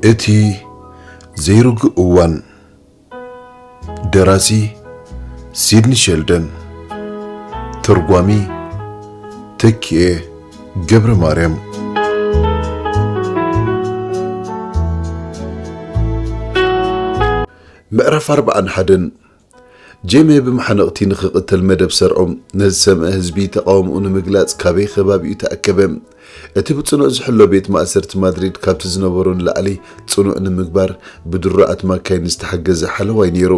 እቲ ዘይርጉእ እዋን። ደራሲ ሲድኒ ሸልደን። ተርጓሚ ተኪኤ ገብረ ማርያም። ምዕራፍ ኣርብዓን ሓደን። ጄሜ ብመሓነቕቲ ንኽቕተል መደብ ሰርዖም። ነዝሰምዐ ህዝቢ ተቓውሞኡ ንምግላጽ ካበይ ከባቢኡ ተኣከበ። እቲ ብጽኑዕ ዝሕሎ ቤት ማእሰርቲ ማድሪድ ካብቲ ዝነበሮ ንላዕሊ ጽኑዕ ንምግባር ብድሩዓት ማካይን ዝተሓገዘ ሓለዋይ ነይሩ።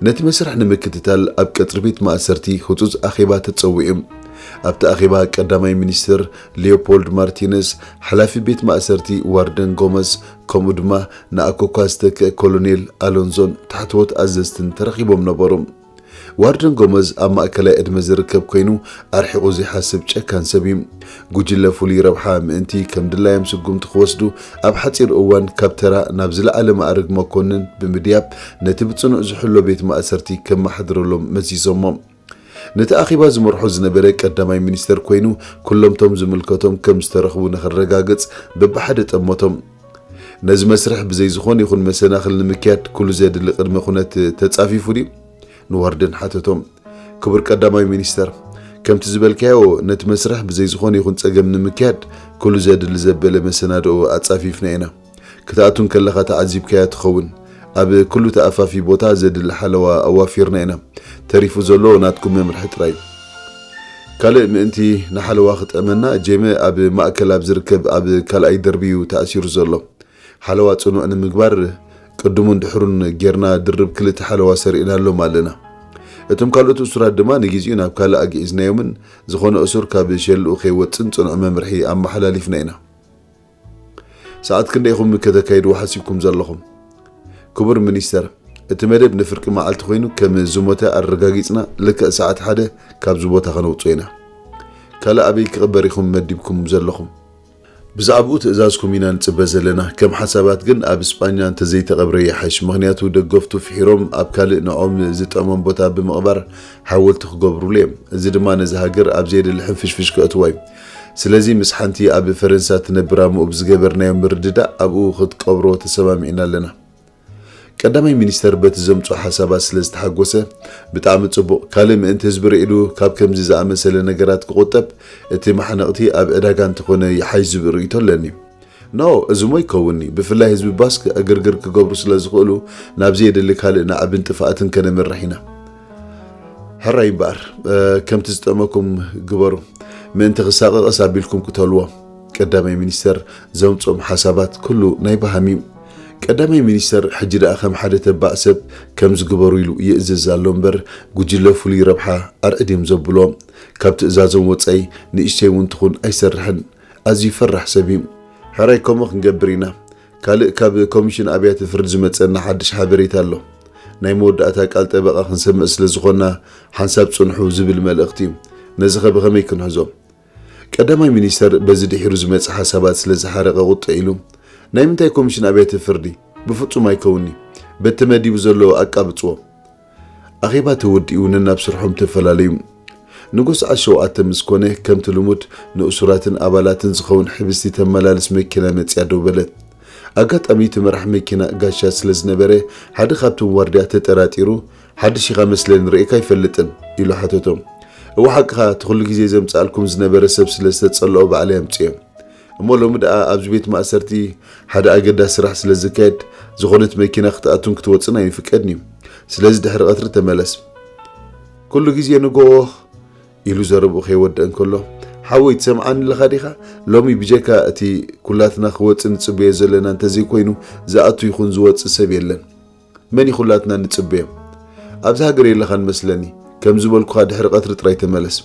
ነቲ መስርሕ ንምክትታል ኣብ ቀጽሪ ቤት ማእሰርቲ ህጹጽ ኣኼባ ተጸዊዑ። ኣብቲ ኣኼባ ቀዳማይ ሚኒስትር ሊዮፖልድ ማርቲነዝ፣ ሓላፊ ቤት ማእሰርቲ ዋርደን ጎመዝ፣ ከምኡ ድማ ንኣኮኳ ዝተክአ ኮሎኔል ኣሎንዞን ታሕተዎት ኣዘዝትን ተረኺቦም ነበሩ። ዋርደን ጎመዝ ኣብ ማእከላይ ዕድመ ዝርከብ ኮይኑ፣ ኣርሒቑ ዘይሓስብ ጨካን ሰብ እዩ። ጉጅለ ፍሉይ ረብሓ ምእንቲ ከም ድላዮም ስጉምቲ ክወስዱ፣ ኣብ ሓጺር እዋን ካብ ተራ ናብ ዝለዓለ ማዕርግ መኮንን ብምድያብ፣ ነቲ ብጽኑዕ ዝሕሎ ቤት ማእሰርቲ ከመሓድረሎም መዚዞሞ። ነቲ ኣኼባ ዝመርሖ ዝነበረ ቀዳማይ ሚኒስተር ኮይኑ፣ ኩሎምቶም ዝምልከቶም ከም ዝተረኽቡ ንኽረጋግጽ በብሓደ ጠመቶም። ነዚ መስርሕ ብዘይ ዝኾነ ይኹን መሰናኽል ንምክያድ ኩሉ ዘድሊ ቅድመ ኩነት ተጻፊፉ ድዩ? ንዋርደን ሓተቶም። ክቡር ቀዳማይ ሚኒስተር፣ ከምቲ ዝበልካዮ፣ ነቲ መስርሕ ብዘይ ዝኾነ ይኹን ጸገም ንምክያድ ኩሉ ዘድሊ ዘበለ መሰናድኦ ኣጻፊፍና ኢና። ክትኣቱ እንከለኻ ተዓዚብካያ ትኸውን። ኣብ ኩሉ ተኣፋፊ ቦታ ዘድሊ ሓለዋ ኣዋፊርና ኢና። ተሪፉ ዘሎ ናትኩም መምርሒ ጥራይ። ካልእ ምእንቲ ንሓለዋ ክጠመና፣ ጄመ ኣብ ማእከል ኣብ ዝርከብ ኣብ ካልኣይ ደርቢ እዩ ተኣሲሩ ዘሎ። ሓለዋ ጽኑዕ ንምግባር ቅድሙን ድሕሩን ጌርና ድርብ ክልተ ሓለዋ ሰሪዕናሎም ኣለና። እቶም ካልኦት እሱራት ድማ ንግዜኡ ናብ ካልእ ኣግዒዝናዮምን ዝኾነ እሱር ካብ ሸልኡ ከይወጽን ጽኑዕ መምርሒ ኣመሓላሊፍና ኢና። ሰዓት ክንደይ ኢኹም ከተካይድዎ ሓሲብኩም ዘለኹም? ክቡር ሚኒስተር፣ እቲ መደብ ንፍርቂ መዓልቲ ኮይኑ ከም ዝሞተ ኣረጋጊጽና ልክዕ ሰዓት ሓደ ካብዚ ቦታ ከነውጽኦ ኢና። ካልእ ኣበይ ክቕበር ኢኹም መዲብኩም ዘለኹም? ብዛዕባኡ ትእዛዝኩም ኢና ንጽበ ዘለና። ከም ሓሳባት ግን ኣብ ስጳኛ እንተዘይተቐብረ ይሓይሽ። ምኽንያቱ ደገፍቱ ፍሒሮም ኣብ ካልእ ንዖም ዝጠሞም ቦታ ብምቕባር ሓወልቲ ክገብሩሉ እዮም። እዚ ድማ ነዛ ሃገር ኣብ ዘየድሊ ሕንፍሽፍሽ ከእትዋ እዩ። ስለዚ ምስ ሓንቲ ኣብ ፈረንሳ ትነብር ኣምኡ ብዝገበርናዮ ምርድዳእ ኣብኡ ክትቀብሮ ተሰማሚዕና ኣለና። ቀዳማይ ሚኒስተር በቲ ዘምጽኦ ሓሳባት ስለ ዝተሓጎሰ፣ ብጣዕሚ ጽቡቕ፣ ካልእ ምእንቲ ህዝቢ ርዒዱ ካብ ከምዚ ዝኣመሰለ ነገራት ክቑጠብ እቲ ማሕነቕቲ ኣብ ዕዳጋ እንተኾነ ይሓይሽ ዝብል ርእይቶ ኣለኒ። ኖ፣ እዚ እሞ ይከውንኒ። ብፍላይ ህዝቢ ባስክ ዕግርግር ክገብሩ ስለ ዝኽእሉ ናብ ዘየድሊ ካልእ ናዕብን ጥፍኣትን ከነምርሕ ኢና። ሕራይ እምበኣር፣ እ፣ ከምቲ ዝጠመኩም ግበሩ። ምእንቲ ክሳቐቐስ ኣቢልኩም ቅተልዎ። ቀዳማይ ሚኒስተር ዘምጾም ሓሳባት ኩሉ ናይ በሃም እዩ። ቀዳማይ ሚኒስተር ሕጂ ደኣ ከም ሓደ ተባዕ ሰብ ከምዚ ግበሩ ኢሉ ይእዝዝ ኣሎ እምበር፣ ጉጅለ ፍሉይ ረብሓ ኣርዕድ እዮም ዘብሎ። ካብ ትእዛዞም ወጻኢ ንእሽተይ እውን ትኹን ኣይሰርሕን። ኣዝዩ ፈራሕ ሰብ እዩ። ሕራይ ከምኡ ክንገብር ኢና። ካልእ ካብ ኮሚሽን ኣብያተ ፍርዲ ዝመጸና ሓድሽ ሓበሬታ ኣሎ። ናይ መወዳእታ ቃል ጠበቓ ክንሰምዕ ስለ ዝኾንና ሓንሳብ ጽንሑ ዝብል መልእኽቲ እዩ። ነዚ ኸ ብኸመይ ክንሕዞ? ቀዳማይ ሚኒስተር በዚ ድሒሩ ዝመጽእ ሓሳባት ስለ ዝሓረቐ ቁጥዕ ኢሉ፣ ናይ ምንታይ ኮሚሽን ኣብያተ ፍርዲ? ብፍጹም ኣይከውንኒ። በቲ ተመዲቡ ዘሎ ኣቃብጽዎ። ኣኼባ ተወዲኡ ነናብ ስርሖም ተፈላለዩ። ንጎ ሰዓት ሸውዓተ ምስ ኮነ፣ ከምቲ ልሙድ ንእሱራትን ኣባላትን ዝኸውን ሕብስቲ ተመላልስ መኪና መጺኣ ደው በለት። ኣጋጣሚ እቲ መራሕ መኪና ጋሻ ስለ ዝነበረ፣ ሓደ ካብቶም ዋርድያ ተጠራጢሩ፣ ሓድሽ ኢኻ መስለኒ፣ ርእየካ ኣይፈልጥን ኢሉ ሓተቶም። እወ ሓቅኻ፣ እቲ ኩሉ ግዜ ዘምጽኣልኩም ዝነበረ ሰብ ስለ ዝተጸልኦ ባዕለይ ኣምጽኤ። እሞ ሎሚ ደኣ ኣብዚ ቤት ማእሰርቲ ሓደ ኣገዳሲ ስራሕ ስለ ዝካየድ፣ ዝኾነት መኪና ክትኣቱን ክትወጽን ኣይንፍቀድን እዩ። ስለዚ ድሕሪ ቀትሪ ተመለስ። ኩሉ ግዜ ንጎ ኢሉ ዘረብኡ ከይወድእ እንከሎ፣ ሓወይ ትሰምዓኒ ኣለኻ ዲኻ? ሎሚ ብጀካ እቲ ኩላትና ክወጽእ ንጽበዮ ዘለና እንተዘይኮይኑ፣ ዝኣቱ ይኹን ዝወጽእ ሰብ የለን። መን እዩ ኩላትና ንጽበዮ? ኣብዚ ሃገር የለኻን መስለኒ። ከም ዝበልኩኻ ድሕሪ ቀትሪ ጥራይ ተመለስ።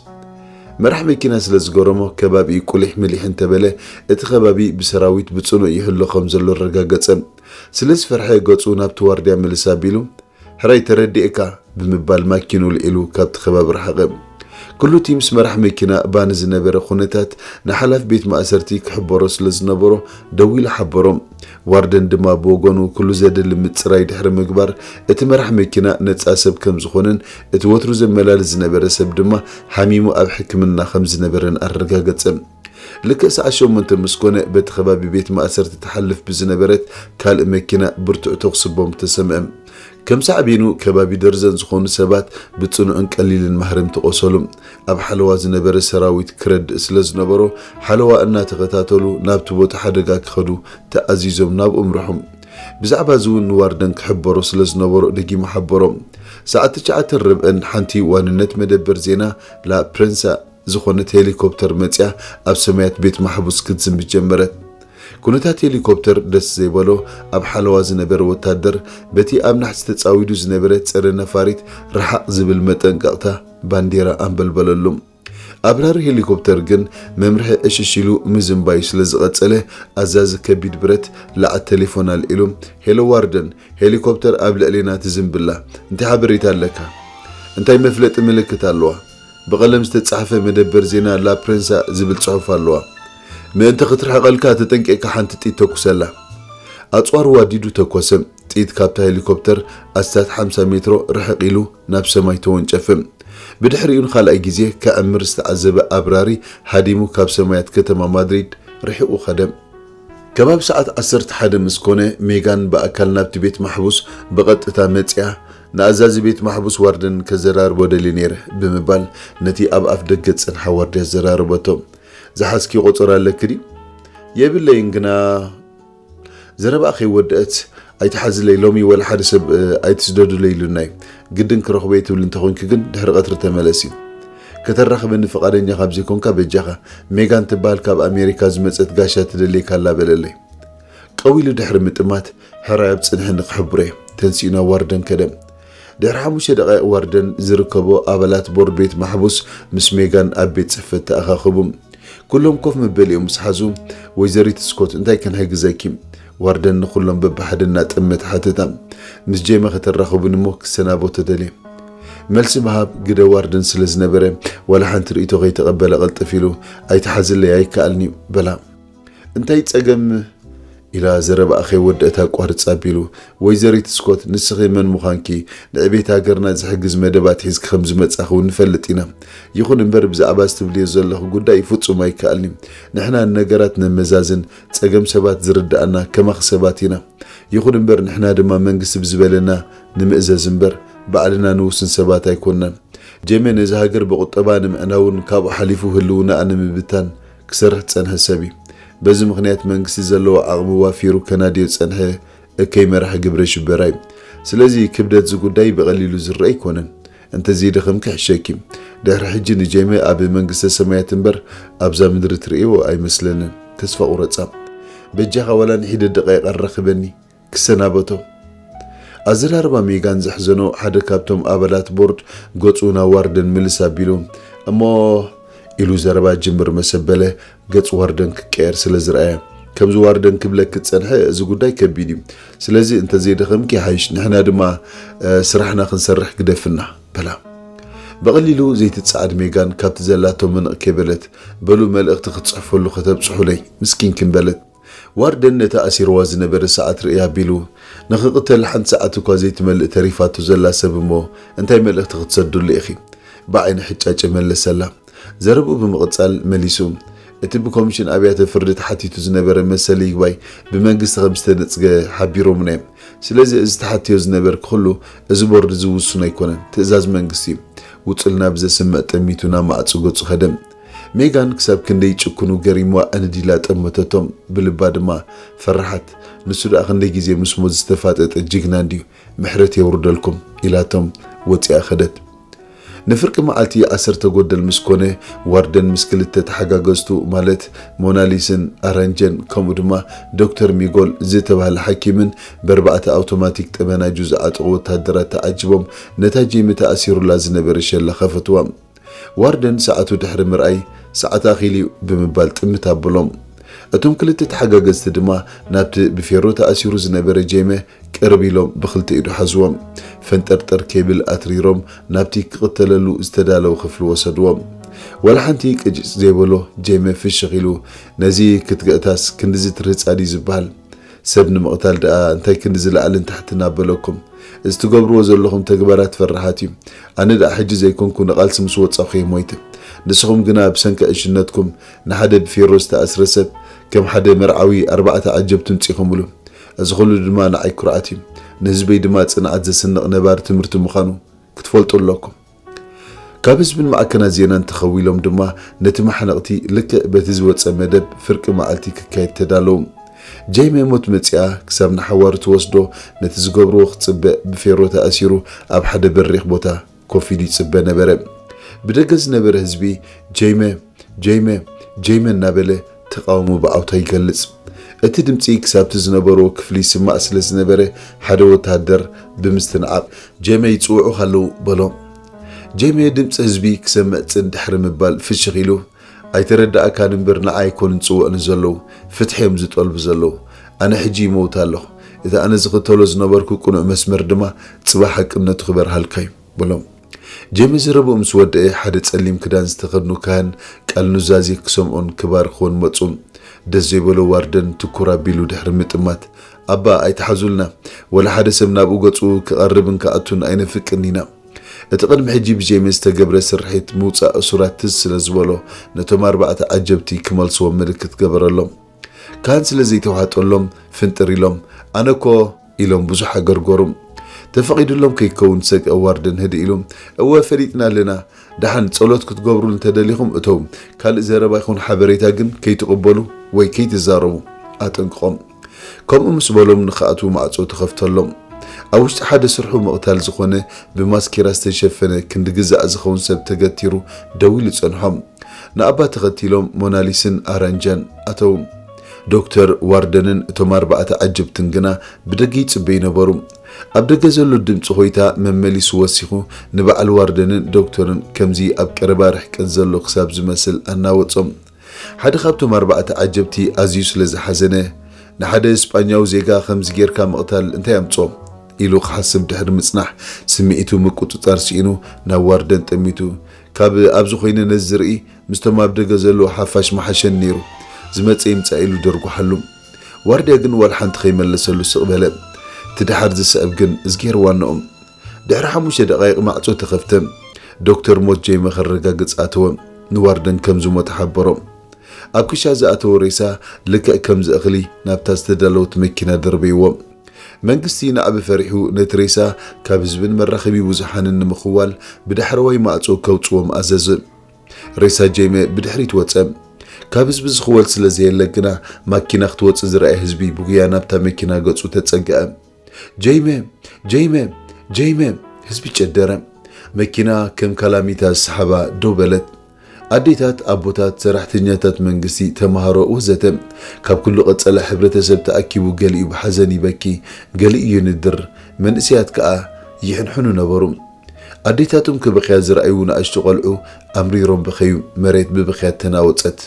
መራሕ መኪና ስለ ዝገረሞ ከባቢኡ ቁሊሕ ምሊሕ እንተበለ፣ እቲ ከባቢ ብሰራዊት ብጽኑዕ ይሕሎ ከም ዘሎ ኣረጋገጸ። ስለ ዝፈርሐ ገጹ ናብቲ ዋርድያ ምልስ ኣቢሉ፣ ሕራይ ተረዲኤካ ብምባል ማኪኑ ልዒሉ ካብቲ ከባቢ ረሓቐ። ኩሉ እቲ ምስ መራሕ መኪና ባኒ ዝነበረ ኩነታት ንሓላፊ ቤት ማእሰርቲ ክሕበሮ ስለ ዝነበሮ ደዊሉ ሓበሮም። ዋርደን ድማ ብወገኑ ኩሉ ዘድሊ ምጽራይ ድሕሪ ምግባር እቲ መራሕ መኪና ነጻ ሰብ ከም ዝኾነን እቲ ወትሩ ዘመላልስ ዝነበረ ሰብ ድማ ሓሚሙ ኣብ ሕክምና ከም ዝነበረን ኣረጋገጸ። ልክዕ ሰዓት ሸሞንተ ምስ ኮነ በቲ ከባቢ ቤት ማእሰርቲ ትሓልፍ ብዝነበረት ካልእ መኪና ብርቱዕ ተኹሲ ቦምብ ተሰምዐ። ከም ሳዕቤኑ ከባቢ ደርዘን ዝኾኑ ሰባት ብጽኑዕን ቀሊልን ማህረምቲ ቆሰሉ። ኣብ ሓለዋ ዝነበረ ሰራዊት ክረድእ ስለ ዝነበሮ ሓለዋ እናተኸታተሉ ናብቲ ቦታ ሓደጋ ክኸዱ ተኣዚዞም ናብኡ ምርሑ። ብዛዕባ እዚ እውን ንዋርደን ክሕበሮ ስለ ዝነበሮ ደጊሙ ሓበሮም። ሰዓት ትሽዓተ ርብዕን ሓንቲ ዋንነት መደበር ዜና ላ ፕሬንሳ ዝኾነት ሄሊኮፕተር መጽያ ኣብ ሰማያት ቤት ማሕቡስ ክትዝንቢ ጀመረት። ኩነታት ሄሊኮፕተር ደስ ዘይበሎ ኣብ ሓለዋ ዝነበረ ወታደር በቲ ኣብ ናሕሲ ተጻዊዱ ዝነበረ ጸረ ነፋሪት ርሓቕ ዝብል መጠንቀቕታ ባንዴራ ኣንበልበለሉ። ኣብራሪ ሄሊኮፕተር ግን መምርሒ ዕሽሽ ኢሉ ምዝንባዩ ስለ ዝቐጸለ ኣዛዚ ከቢድ ብረት ላዕት ቴሌፎን ኣልዒሉ፣ ሄሎ ዋርደን፣ ሄሊኮፕተር ኣብ ልዕሌና ትዝንብላ፣ እንታይ ሓበሬታ ኣለካ? እንታይ መፍለጢ ምልክት ኣለዋ? ብቐለም ዝተጻሕፈ መደበር ዜና ላፕሬንሳ ዝብል ጽሑፍ ኣለዋ። ምእንቲ ክትርሕቐልካ ተጠንቂቕካ ሓንቲ ጥይት ተኩሰላ። ኣጽዋር ዋዲዱ ተኮሰ። ጥይት ካብታ ሄሊኮፕተር ኣስታት ሓምሳ ሜትሮ ርሕቕ ኢሉ ናብ ሰማይ ተወንጨፈ። ብድሕሪኡ ንኻልኣይ ግዜ ክዕምር ዝተዓዘበ ኣብራሪ ሃዲሙ ካብ ሰማያት ከተማ ማድሪድ ርሒቑ ኸደ። ከባቢ ሰዓት ዓሰርተ ሓደ ምስ ኮነ ሜጋን ብኣካል ናብቲ ቤት ማሕቡስ ብቐጥታ መጽያ፣ ንኣዛዚ ቤት ማሕቡስ ዋርደን ከዘራርቦ ደልየ ነይረ ብምባል ነቲ ኣብ ኣፍ ደገ ዝጸንሓ ዋርድያ ዘራረበቶ። ዝሓዝኪ ቁጽሪ ኣለኪ ድዩ? የብለይን ግና ዘረባኣ ከይወደአት ኣይትሓዝለይ፣ ሎሚ ወላ ሓደ ሰብ ኣይትስደዱለይ ኢሉናይ። ግድን ክረኽቦ እየ ትብሊ እንተኾይንኪ ግን ድሕሪ ቀትሪ ተመለሲ። ከተራኽበኒ ፍቓደኛ ካብ ዘይኮንካ በጃኻ፣ ሜጋን ትበሃል ካብ ኣሜሪካ ዝመጸት ጋሻ ትደልየካ ኣላ በለለይ። ቀዊሉ ድሕሪ ምጥማት ሕራይ ኣብ ጽንሒ ንክሕብሮ እየ። ተንሲኡ ናብ ዋርደን ከደ። ድሕሪ ሓሙሽተ ደቓይቕ ዋርደን ዝርከቦ ኣባላት ቦርድ ቤት ማሕቡስ ምስ ሜጋን ኣብ ቤት ጽሕፈት ተኣኻኸቡ። ኩሎም ኮፍ መበሊኦም ምስ ሓዙ፣ ወይዘሪት ስኮት እንታይ ክንሕግዘኪ? ዋርደን ንኹሎም በብሓደ እናጠመተ ሓተታ። ምስ ጄመ ከተራኽቡኒ እሞ ክሰናበቶ ደልየ። መልሲ ምሃብ ግደ ዋርደን ስለ ዝነበረ ዋላ ሓንቲ ርእይቶ ከይተቐበለ ቅልጥፍ ኢሉ ኣይትሓዝለይ ኣይከኣልን'ዩ በላ። እንታይ ጸገም? ኢላ ዘረባኣ ከይወደአት ኣቋርጽ ኣቢሉ፣ ወይዘሪት ስኮት፣ ንስኺ መን ምዃንኪ፣ ንዕቤት ሃገርና ዝሕግዝ መደባት ሒዝኪ ከም ዝመጻኺ እውን ንፈልጥ ኢና። ይኹን እምበር ብዛዕባ እዚ ትብልዮ ዘለኺ ጉዳይ ፍጹም ኣይከኣልን'ዩ። ንሕና ንነገራት ነመዛዝን፣ ጸገም ሰባት ዝርድኣና ከማኺ ሰባት ኢና። ይኹን እምበር ንሕና ድማ መንግስቲ ብዝበለና ንምእዘዝ እምበር ባዕልና ንውስን ሰባት ኣይኮንናን። ጀሜ ነዚ ሃገር ብቑጠባ ንምዕናውን ካብኡ ሓሊፉ ህልውናኣ ንምብታን ክሰርሕ ዝጸንሐ ሰብ እዩ። በዚ ምኽንያት መንግስቲ ዘለዎ ዓቕሚ ዋፊሩ ከናድዮ ዝጸንሐ እከይ መራሒ ግብረ ሽበራ እዩ። ስለዚ ክብደት እዚ ጉዳይ ብቐሊሉ ዝረአ ኣይኮነን። እንተዘይደኸምኪ ሕሸኪ። ድሕሪ ሕጂ ንጀሜ ኣብ መንግስተ ሰማያት እምበር ኣብዛ ምድሪ ትርእይዎ ኣይመስለንን። ተስፋ ቁረጻ። በጃኻ ዋላ ንሒደት ደቂቕ ኣራኽበኒ። ክሰናበቶ። ኣዘራርባ ሜጋን ዘሕዘኖ ሓደ ካብቶም ኣባላት ቦርድ ገጹ ናብ ዋርደን ምልስ ኣቢሉ፣ እሞ ኢሉ ዘረባ ጅምር መሰበለ ገጽ ዋርደን ክቀየር ስለ ዝረኣየ፣ ከምዚ ዋርደን ክብለኪ ዝጸንሐ እዚ ጉዳይ ከቢድ እዩ። ስለዚ እንተዘይደኸምኪ ይሓይሽ፣ ንሕና ድማ እ፣ ስራሕና ክንሰርሕ ግደፍና በላ። ብቐሊሉ ዘይትጸዓድ ሜጋን ካብቲ ዘላቶ ምንቕ ከይበለት፣ በሉ መልእኽቲ ክትጽሕፈሉ ከተብጽሑለይ ምስኪንክን በለት። ዋርደን ነቲ ኣሲርዋ ዝነበረ ሰዓት ርእይ ኣቢሉ፣ ንኽቕተል ሓንቲ ሰዓት እኳ ዘይትመልእ ተሪፋቶ ዘላ ሰብ እሞ እንታይ መልእኽቲ ክትሰድሉ ኢኺ? ብዓይኒ ሕጫጨ መለሰላ። ዘረብኡ ብምቕጻል መሊሱ፣ እቲ ብኮሚሽን ኣብያተ ፍርዲ ተሓቲቱ ዝነበረ መሰል ይግባይ ብመንግስቲ ከም ዝተነጽገ ሓቢሮምና እዮም። ስለዚ እዚ ተሓትዮ ዝነበርኪ ኩሉ እዚ ቦርድ ዝውስኖ ኣይኮነን፣ ትእዛዝ መንግስቲ እዩ። ውጹልና ብዘስምዕ ጠሚቱ ናብ ማዕጾ ገጹ ከደ። ሜጋን ክሳብ ክንደይ ጭኩኑ ገሪምዋ ኣነዲላ ጠመተቶም። ብልባ ድማ ፈርሓት። ንሱ ደኣ ክንደይ ግዜ ምስ ሞት ዝተፋጠጠ ጅግና እንድዩ፣ ምሕረት የውርደልኩም ኢላቶም ወጺኣ ከደት። ንፍርቂ መዓልቲ ዓሰርተ ጎደል ምስ ኮነ፣ ዋርደን ምስ ክልተ ተሓጋገዝቱ ማለት ሞናሊስን ኣረንጀን ከምኡ ድማ ዶክተር ሚጎል ዝተባህለ ሓኪምን በርባዕተ ኣውቶማቲክ ጠበናጁ ዝዓጠቑ ወታደራት ተዓጂቦም ነታ ጄሚ ተኣሲሩላ ዝነበረ ሸላ ከፈትዋ። ዋርደን ሰዓቱ ድሕሪ ምርኣይ፣ ሰዓት ኣኺሉ እዩ ብምባል ጥምት ኣበሎም። እቶም ክልተ ተሓጋገዝቲ ድማ ናብቲ ብፌሮ ተኣሲሩ ዝነበረ ጄመ ቅርብ ኢሎም ብኽልተ ኢዱ ሓዝዎም። ፈንጠርጠር ኬብል ኣትሪሮም ናብቲ ክቕተለሉ ዝተዳለወ ክፍሊ ወሰድዎ። ዋላ ሓንቲ ቅጭጭ ዘይበሎ ጄመ ፍሽኽ ኢሉ፣ ነዚ ክትግእታስ ክንድዚ ትርህጻ ድዩ ዝበሃል? ሰብ ንምቕታል ደኣ እንታይ ክንዲ ዝለዓልን ታሕትን ኣበለኩም? እዚ ትገብርዎ ዘለኹም ተግባራት ፈራሓት እዩ። ኣነ ደኣ ሕጂ ዘይኮንኩ ንቓልሲ ምስ ወጻኹ እየ ሞይተ። ንስኹም ግና ብሰንኪ ዕሽነትኩም ንሓደ ብፌሮ ዝተኣስረ ሰብ ከም ሓደ መርዓዊ ኣርባዕተ ዓጀብ ትምጺኹምሉ። እዚ ኩሉ ድማ ንዓይ ኩርዓት እዩ። ንህዝበይ ድማ ጽንዓት ዘስንቕ ነባሪ ትምህርቲ ምዃኑ ክትፈልጡ ኣለኩም። ካብ ህዝብን ማዕከናት ዜናን ተኸዊሎም ድማ ነቲ ማሕነቕቲ ልክዕ በቲ ዝወጸ መደብ ፍርቂ መዓልቲ ክካየድ ተዳለዉ። ጀይመ ሞት መጺኣ ክሳብ ንሓዋሩ ትወስዶ ነቲ ዝገብርዎ ክጽበ ብፌሮ ተኣሲሩ ኣብ ሓደ በሪኽ ቦታ ኮፍ ኢሉ ይጽበ ነበረ። ብደገ ዝነበረ ህዝቢ ጀይመ፣ ጀይመ፣ ጀይመ እናበለ ተቓውሞ ብዓውታ ይገልጽ። እቲ ድምጺ ክሳብቲ ዝነበርዎ ክፍሊ ይስማዕ ስለ ዝነበረ ሓደ ወተሃደር ብምስትንዓቕ ጀይመ ይጽውዑኻ ኣለዉ በሎ። ጀይመ ድምጺ ህዝቢ ክሰምዕ ጽን ድሕሪ ምባል ፍሽኽ ኢሉ ኣይተረዳእካን እምበር ንዓይ ኣይኮኑን ዝጽውዑኒ ዘለዉ፣ ፍትሒ እዮም ዝጠልቡ ዘለዉ። ኣነ ሕጂ ይመውት ኣለኹ። እቲ ኣነ ዝኽተሎ ዝነበርኩ ቅኑዕ መስመር ድማ ጽባሕ ሓቅነቱ ክበርሃልካ እዩ በሎም። ጀይመ ዘረብኡ ምስ ወደአ ሓደ ጸሊም ክዳን ዝተኸድኑ ካህን ቃል ኑዛዜ ክሰምዑን ክባርኽዎን መጹ። ደስ ዘይበሎ ዋርደን ትኩር ኣቢሉ ድሕሪ ምጥማት ኣባ ኣይትሓዙልና፣ ወላ ሓደ ሰብ ናብኡ ገጹ ክቐርብን ክኣቱን ኣይነፍቅን ኢና። እቲ ቅድሚ ሕጂ ብጀይመ ዝተገብረ ስርሒት ምውጻእ እሱራት ትዝ ስለ ዝበሎ ነቶም ኣርባዕተ ዓጀብቲ ክመልስዎም ምልክት ገበረሎም። ካህን ስለ ዘይተዋሕጠሎም ፍንጥር ኢሎም ኣነኮ ኢሎም ብዙሕ ኣገርገሩ። ተፈቒዱሎም ከይከውን ዝሰግአ ዋርደን ህድእ ኢሉ እወ ፈሊጥና ኣለና፣ ደሓን ጸሎት ክትገብሩ እንተደሊኹም እተው፣ ካልእ ዘረባ ይኹን ሓበሬታ ግን ከይትቕበሉ ወይ ከይትዛረቡ ኣጠንቅቖም። ከምኡ ምስ በሎም ንኽኣትዉ ማዕጾ ተኸፍተሎም። ኣብ ውሽጢ ሓደ ስርሑ ምቕታል ዝኾነ ብማስኬራ ዝተሸፈነ ክንዲ ግዛዕ ዝኸውን ሰብ ተገቲሩ ደው ኢሉ ጸንሖም። ንኣባ ተኸቲሎም ሞናሊስን ኣራንጃን ኣተዉ። ዶክተር ዋርደንን እቶም ኣርባዕተ ዓጀብትን ግና ብደገ ይጽበዩ ነበሩ። ኣብ ደገ ዘሎ ድምጺ ሆይታ መመሊሱ ወሲኹ ንበዓል ዋርደንን ዶክተርን ከምዚ ኣብ ቀረባ ርሕቀት ዘሎ ክሳብ ዝመስል ኣናወጾም። ሓደ ካብቶም ኣርባዕተ ዓጀብቲ ኣዝዩ ስለ ዝሓዘነ ንሓደ ስጳኛዊ ዜጋ ከምዚ ጌርካ ምቕታል እንታይ ኣምጾ ኢሉ ክሓስብ ድሕሪ ምጽናሕ ስምዒቱ ምቁጽጻር ስኢኑ ናብ ዋርደን ጠሚቱ ካብ ኣብዚ ኮይነ ነዚ ዝርኢ ምስቶም ኣብ ደገ ዘለዉ ሓፋሽ ምሓሸኒ ነይሩ፣ ዝመጸ ይምጻእ ኢሉ ደርጉሓሉ። ዋርድያ ግን ዋላ ሓንቲ ከይመለሰሉ ስቕ በለ። እቲ ደሓር ዝስዕብ ግን እዝጌር ዋንኦም። ድሕሪ ሓሙሽተ ደቓይቕ ማዕጾ ተኸፍተ። ዶክተር ሞት ጀይመ ከረጋግጽ ኣተወ። ንዋርደን ከም ዝሞተ ሓበሮ። ኣብ ክሻ ዝኣተወ ሬሳ ልክዕ ከምዚ እኽሊ ናብታ ዝተዳለወት መኪና ደርበይዎ። መንግስቲ ናዕቢ ፈሪሑ ነቲ ሬሳ ካብ ህዝብን መራኸቢ ብዙሓንን ንምኽዋል ብዳሕረዋይ ማዕጾ ከውጽዎም ኣዘዘ። ሬሳ ጀይመ ብድሕሪት ወጸ። ካብ ህዝቢ ዝኽወል ስለ ዘየለ ግና ማኪና ክትወጽ ዝረኣየ ህዝቢ ብጉያ ናብታ መኪና ገጹ ተጸግዐ። ጀይመ! ጀይመ! ጀይመ! ህዝቢ ጨደረ። መኪና ከም ካላሚታ ዝሰሓባ ደው በለት። ኣዴታት፣ ኣቦታት፣ ሰራሕተኛታት መንግስቲ፣ ተማሃሮ ወዘተ ካብ ኩሉ ቀጸላ ሕብረተሰብ ተኣኪቡ ገሊኡ ብሓዘን ይበኪ፣ ገሊኡ ይንድር፣ መንእሰያት ከኣ ይሕንሕኑ ነበሩ። ኣዴታቶም ክበኽያ ዝረኣዩ ንኣሽቱ ቆልዑ ኣምሪሮም በኸዩ፣ መሬት ብብኽያት ተናወጸት።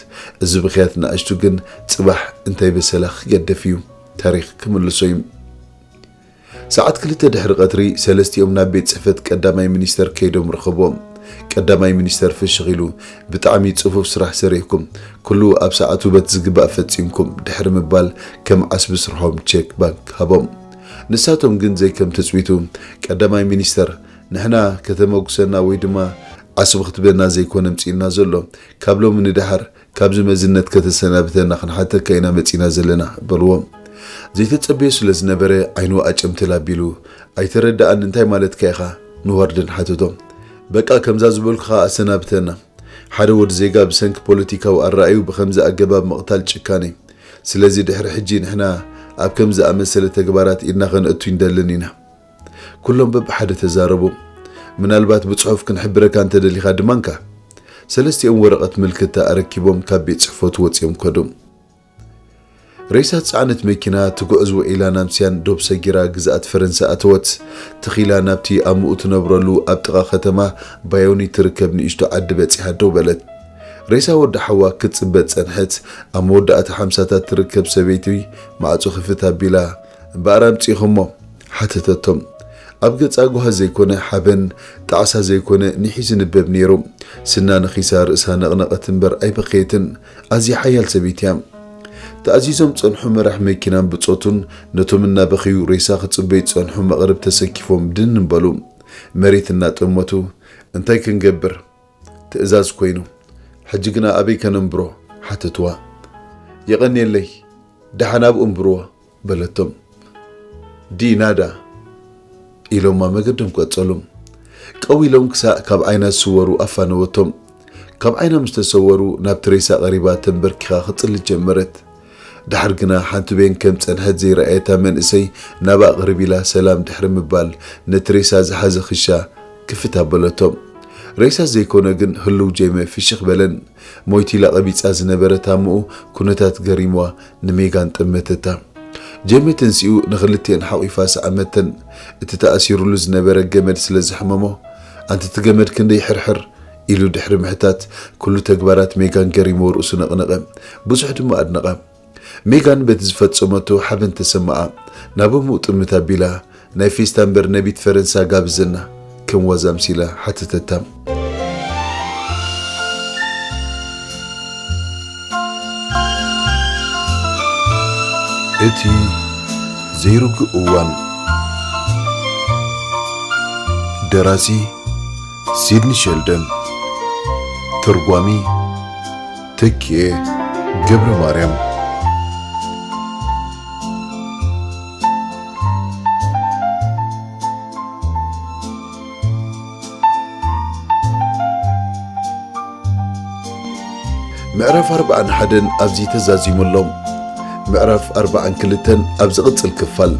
እዚ ብኽያት ንኣሽቱ ግን ጽባሕ እንታይ በሰላ ክገደፍ እዩ፣ ታሪኽ ክምልሶ እዩ። ሰዓት ክልተ ድሕሪ ቀትሪ ሰለስቲኦም ናብ ቤት ጽሕፈት ቀዳማይ ሚኒስተር ከይዶም ረኸብዎም። ቀዳማይ ሚኒስተር ፍሽኽ ኢሉ ብጣዕሚ ጽፉፍ ስራሕ ሰሪሕኩም፣ ኩሉ ኣብ ሰዓቱ በቲ ዝግባእ ፈጺምኩም ድሕሪ ምባል ከም ዓስቢ ስርሖም ቼክ ባንክ ሃቦም። ንሳቶም ግን ዘይከም ትጽቢቱ ቀዳማይ ሚኒስተር ንሕና ከተመጉሰና ወይ ድማ ዓስቢ ክትበና ዘይኮነ ምጺእና ዘሎ፣ ካብ ሎሚ ንደሓር ካብዚ መዝነት ከተሰናብተና ክንሓተካ ኢና መጺና ዘለና በልዎም። ዘይተጸበዮ ስለ ዝነበረ ዓይኑ ኣጨምትል ኣቢሉ ኣይተረድኣን እንታይ ማለትካ ኢኻ ንዋርደን ሓተቶ። በቃ ከምዛ ዝበልኩኻ ኣሰናብተና። ሓደ ወዲ ዜጋ ብሰንኪ ፖለቲካዊ ኣረኣዩ ብኸምዚ ኣገባብ ምቕታል ጭካኔ። ስለዚ ድሕሪ ሕጂ ንሕና ኣብ ከምዚ ኣመሰለ ተግባራት ኢድና ከነእቱ ይንደልን ኢና። ኩሎም በብሓደ ተዛረቡ። ምናልባት ብጽሑፍ ክንሕብረካ እንተደሊኻ ድማ እንካ። ሰለስቲኦም ወረቐት ምልክታ ኣረኪቦም ካብ ቤት ጽሕፈቱ ወጺኦም ከዱ። ሬሳ ዝጸዓነት መኪና ትጉዕዝ ውዒላ ናምስያን ዶብ ሰጊራ ግዝኣት ፈረንሳ ኣተወት። ትኺላ ናብቲ ኣምኡ ትነብረሉ ኣብ ጥቓ ከተማ ባዮኒ ትርከብ ንእሽቶ ዓዲ በጺሓ ደው በለት። ሬሳ ወዲ ሓዋ ክትጽበ ጸንሐት። ኣብ መወዳእታ ሓምሳታት ትርከብ ሰበይቲ ማዕጾ ክፍት ኣቢላ እምበኣር ኣምጺእኹሞ ሓተተቶም። ኣብ ገጻ ጓሃ ዘይኮነ ሓበን፣ ጣዕሳ ዘይኮነ ኒሕ እዩ ዝንበብ ነይሩ። ስና ነኺሳ ርእሳ ነቕነቐት እምበር ኣይበኸየትን። ኣዝያ ሓያል ሰበይቲ እያ። ተኣዚዞም ዝጸንሑ መራሕ መኪናን ብጾቱን ነቶም እናበኸዩ ሬሳ ክጽበዩ ዝጸንሑ መቕርብ ተሰኪፎም ድን እምበሉ። መሬት እናጠመቱ፣ "እንታይ ክንገብር? ትእዛዝ ኮይኑ። ሕጂ ግና ኣበይ ከነንብሮ?" ሓተትዋ። "የቐንየለይ፣ ደሓን ኣብኡ እንብርዎ" በለቶም። "ዲ ናዳ?" ኢሎማ መገዶም ቀጸሉ። ቀው ኢሎም ክሳእ ካብ ዓይና ዝስወሩ ኣፋነወቶም። ካብ ዓይና ምስ ተሰወሩ ናብቲ ሬሳ ቀሪባ ተንበርኪኻ ክጽሊ ጀመረት። ደሓር ግና ሓንቲ ቤን ከም ጸንሐት ዘይረኣየታ መንእሰይ ናብኣ ቅርብ ኢላ ሰላም ድሕሪ ምባል ነቲ ሬሳ ዝሓዘ ክሻ ክፍት ኣበለቶ። ሬሳ ዘይኮነ ግን ህሉው ጀመ ፍሽኽ በለን። ሞይቱ ኢላ ቀቢጻ ዝነበረት ኣምኡ ኩነታት ገሪምዋ ንሜጋን ጠመተታ። ጀመ ተንሲኡ ንኽልቲኤን ሓቒፋ ሰዓመተን። እቲ ተኣሲሩሉ ዝነበረ ገመድ ስለ ዘሕመሞ፣ "ኣንቲ እቲ ገመድ ክንደይ ሕርሕር?" ኢሉ ድሕሪ ምሕታት፣ ኩሉ ተግባራት ሜጋን ገሪምዎ ርእሱ ነቕነቐ። ብዙሕ ድማ ኣድነቐ። ሜጋን በቲ ዝፈጸመቶ ሓበን ተሰማዓ። ናብ እምኡ ጥምት ኣቢላ፣ "ናይ ፌስታ እምበር ነቢት ፈረንሳ ጋብዘና?" ከም ዋዛ ኣምሲላ ሓተተታ። እቲ ዘይርጉእ እዋን። ደራሲ ሲድኒ ሸልደን። ተርጓሚ ተኪኤ ገብረ ማርያም። ምዕራፍ ኣርባዓን ሓደን ኣብዚ ተዛዚሙ ኣሎ። ምዕራፍ ኣርባዓን ክልተን ኣብ ዝቕጽል ክፋል።